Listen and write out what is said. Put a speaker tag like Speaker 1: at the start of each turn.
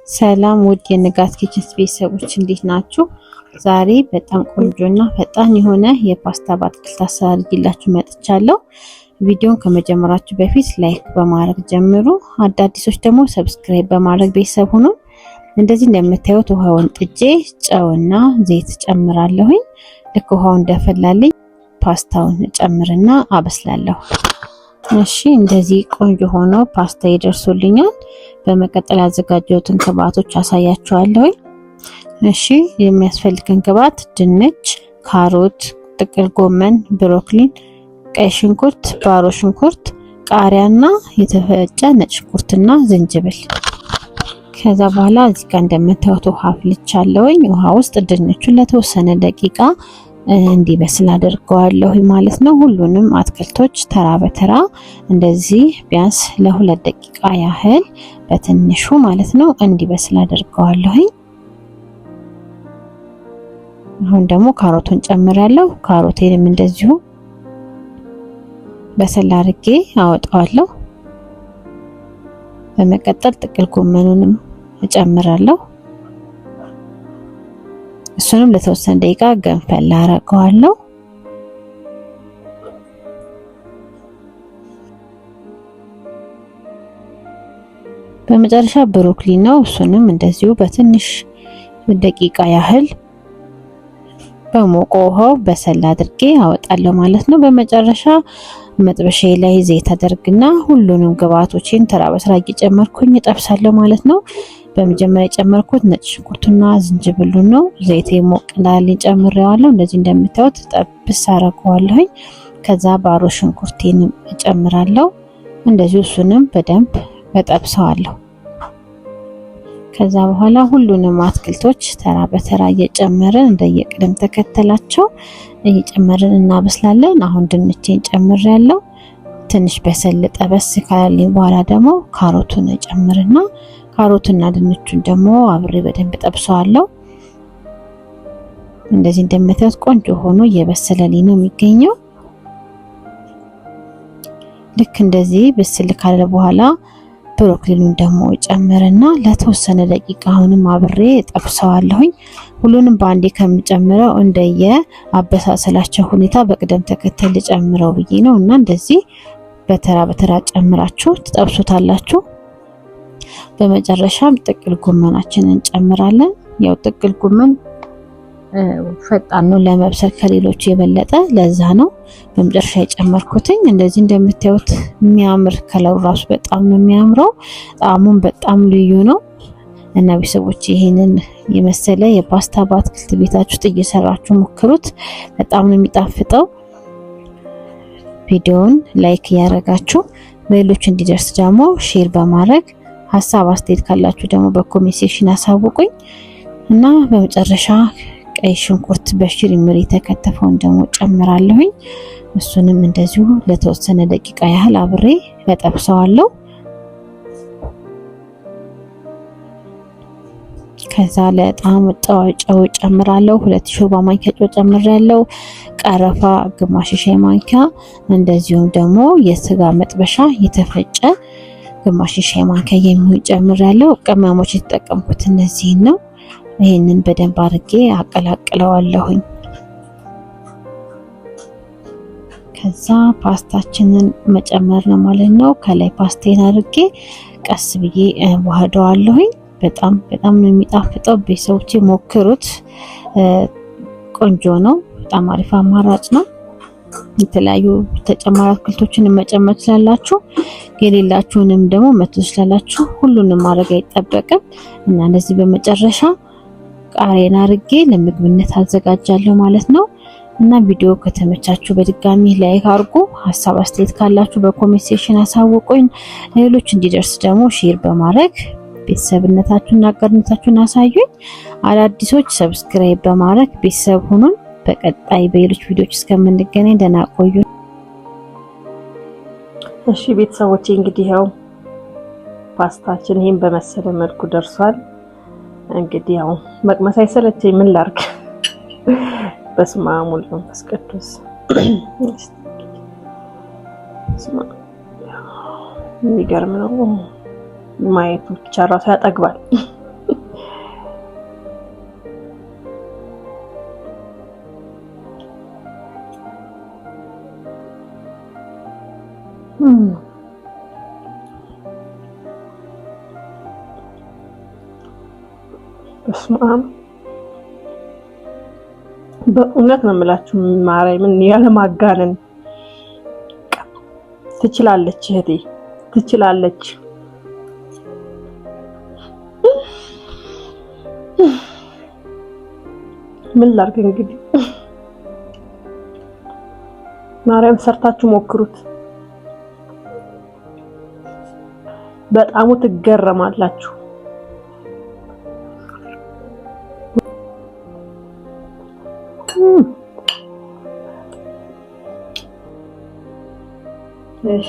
Speaker 1: ሰላም ውድ የንጋት ኪችንስ ቤተሰቦች እንዴት ናችሁ? ዛሬ በጣም ቆንጆና ፈጣን የሆነ የፓስታ በአትክልት አሰራር ይዤላችሁ መጥቻለሁ። ቪዲዮን ከመጀመራችሁ በፊት like በማድረግ ጀምሩ። አዳዲሶች ደግሞ subscribe በማድረግ ቤተሰብ ሁኑ። እንደዚህ እንደምታዩት ውሃውን ጥጄ ጨውና ዘይት ጨምራለሁኝ። ልክ ውሃው እንደፈላልኝ ፓስታውን ጨምርና አበስላለሁ። እሺ እንደዚህ ቆንጆ ሆኖ ፓስታ ይደርሶልኛል። በመቀጠል ያዘጋጀሁትን ግብአቶች አሳያችኋለሁ። እሺ የሚያስፈልገን ግብአት ድንች፣ ካሮት፣ ጥቅል ጎመን፣ ብሮኮሊ፣ ቀይ ሽንኩርት፣ ባሮ ሽንኩርት፣ ቃሪያና የተፈጨ ነጭ ሽንኩርትና ዝንጅብል። ከዛ በኋላ እዚህ ጋር እንደምታዩት ውሃ አፍልቻለሁኝ። ውሃ ውስጥ ድንቹን ለተወሰነ ደቂቃ እንዲበስል አድርገዋለሁ ማለት ነው። ሁሉንም አትክልቶች ተራ በተራ እንደዚህ ቢያንስ ለ2 ደቂቃ ያህል በትንሹ ማለት ነው እንዲበስል አድርገዋለሁ። አሁን ደግሞ ካሮቱን ጨምራለሁ። ካሮቴንም እንደዚሁ በሰል አድርጌ አወጣዋለሁ። በመቀጠል ጥቅል ጎመኑንም እጨምራለሁ። እሱንም ለተወሰነ ደቂቃ ገንፈል አደርገዋለሁ። በመጨረሻ ብሮኮሊ ነው። እሱንም እንደዚሁ በትንሽ ደቂቃ ያህል በሞቀ ውሃው በሰል አድርጌ አወጣለሁ ማለት ነው። በመጨረሻ መጥበሻዬ ላይ ዘይት አደርግና ሁሉንም ግብአቶቼን ተራ በተራ እየጨመርኩኝ እጠብሳለሁ ማለት ነው። በመጀመሪያ የጨመርኩት ነጭ ሽንኩርቱና ዝንጅብሉን ነው። ዘይቴ ሞቅ እንዳለኝ ጨምሬዋለሁ። እንደዚህ እንደምታዩት ጠብስ አደርገዋለሁኝ። ከዛ ባሮ ሽንኩርቴንም እጨምራለሁ። እንደዚሁ እሱንም በደንብ እጠብሰዋለሁ። ከዛ በኋላ ሁሉንም አትክልቶች ተራ በተራ እየጨመርን እንደየቅደም ተከተላቸው እየጨመርን እናበስላለን። አሁን ድንቼን ጨምሬያለሁ። ትንሽ በሰል ጠበስ ካላለኝ በኋላ ደግሞ ካሮቱን እጨምርና ካሮትና ድንቹን ደግሞ አብሬ በደንብ ጠብሰዋለሁ። እንደዚህ እንደምታዩት ቆንጆ ሆኖ እየበሰለልኝ ነው የሚገኘው። ልክ እንደዚህ ብስል ካለ በኋላ ብሮኮሊኑን ደግሞ ጨምርና ለተወሰነ ደቂቃ አሁንም አብሬ ጠብሰዋለሁኝ። ሁሉንም በአንዴ ከምጨምረው እንደየ አበሳሰላቸው ሁኔታ በቅደም ተከተል ጨምረው ብዬ ነው እና እንደዚህ በተራ በተራ ጨምራችሁ ትጠብሱታላችሁ። በመጨረሻም ጥቅል ጎመናችንን እንጨምራለን። ያው ጥቅል ጎመን ፈጣን ነው ለመብሰል ከሌሎቹ የበለጠ፣ ለዛ ነው በመጨረሻ የጨመርኩትኝ። እንደዚህ እንደምታዩት የሚያምር color ኡ ራሱ በጣም ነው የሚያምረው። ጣዕሙም በጣም ልዩ ነው እና ቤተሰቦች ይሄንን የመሰለ የፓስታ በአትክልት ቤታችሁ ውስጥ እየሰራችሁ ሞክሩት። በጣም ነው የሚጣፍጠው። ቪዲዮውን like እያደረጋችሁ ለሌሎች እንዲደርስ ደግሞ share በማድረግ ሀሳብ አስተያየት ካላችሁ ደግሞ በ comment section አሳውቁኝ እና በመጨረሻ ቀይ ሽንኩርት በሽርምር የተከተፈውን ደግሞ ጨምራለሁኝ። እሱንም እንደዚሁ ለተወሰነ ደቂቃ ያህል አብሬ እጠብሰዋለሁ። ከዛ ለጣዕም ጨው ጨምራለሁ። 2 ሾርባ ማንኪያ ጨው ጨምራለሁ። ቀረፋ ግማሽ ሻይ ማንኪያ፣ እንደዚሁም ደግሞ የስጋ መጥበሻ የተፈጨ ግማሽ ሻይ ማንኪያ የሚሆን ጨምራለሁ። ቅመሞች የተጠቀምኩት እነዚህን ነው። ይህንን በደንብ አድርጌ አቀላቅለዋለሁኝ። ከዛ ፓስታችንን መጨመር ነው ማለት ነው። ከላይ ፓስታዬን አድርጌ ቀስ ብዬ ዋህደዋለሁኝ። በጣም በጣም ነው የሚጣፍጠው። ቤተሰቦቼ ሞክሩት፣ ቆንጆ ነው። በጣም አሪፍ አማራጭ ነው። የተለያዩ ተጨማሪ አትክልቶችን መጨመር ትችላላችሁ። የሌላችሁንም ደግሞ መተው ትችላላችሁ። ሁሉንም ማድረግ አይጠበቅም እና እንደዚህ በመጨረሻ ቃሪያን አድርጌ ለምግብነት አዘጋጃለሁ ማለት ነው። እና ቪዲዮ ከተመቻችሁ በድጋሚ like አድርጉ። ሀሳብ አስተያየት ካላችሁ በ comment section አሳውቁኝ። ሌሎች እንዲደርስ ደግሞ share በማድረግ ቤተሰብነታችሁን አጋርነታችሁን አሳዩኝ። አዳዲሶች subscribe በማድረግ ቤተሰብ ሁኑን። በቀጣይ በሌሎች ቪዲዮዎች እስከምንገናኝ ደህና ቆዩ።
Speaker 2: እሺ ቤተሰቦቼ እንግዲህ ያው ፓስታችን ይሄን በመሰለ መልኩ ደርሷል። እንግዲህ ያው መቅመስ አይሰለቸኝ፣ ምን ላርግ? በስመ አብ ወወልድ ወመንፈስ ቅዱስ። የሚገርም ነው ማየቱ ብቻ ራሱ ያጠግባል። በስመ አብ በእውነት ነው የምላችሁ፣ ማርያምን ያለማጋነን ትችላለች፣ እህቴ ትችላለች። ምን ላድርግ እንግዲህ፣ ማርያም ሰርታችሁ ሞክሩት፣ በጣም ትገረማላችሁ። እሺ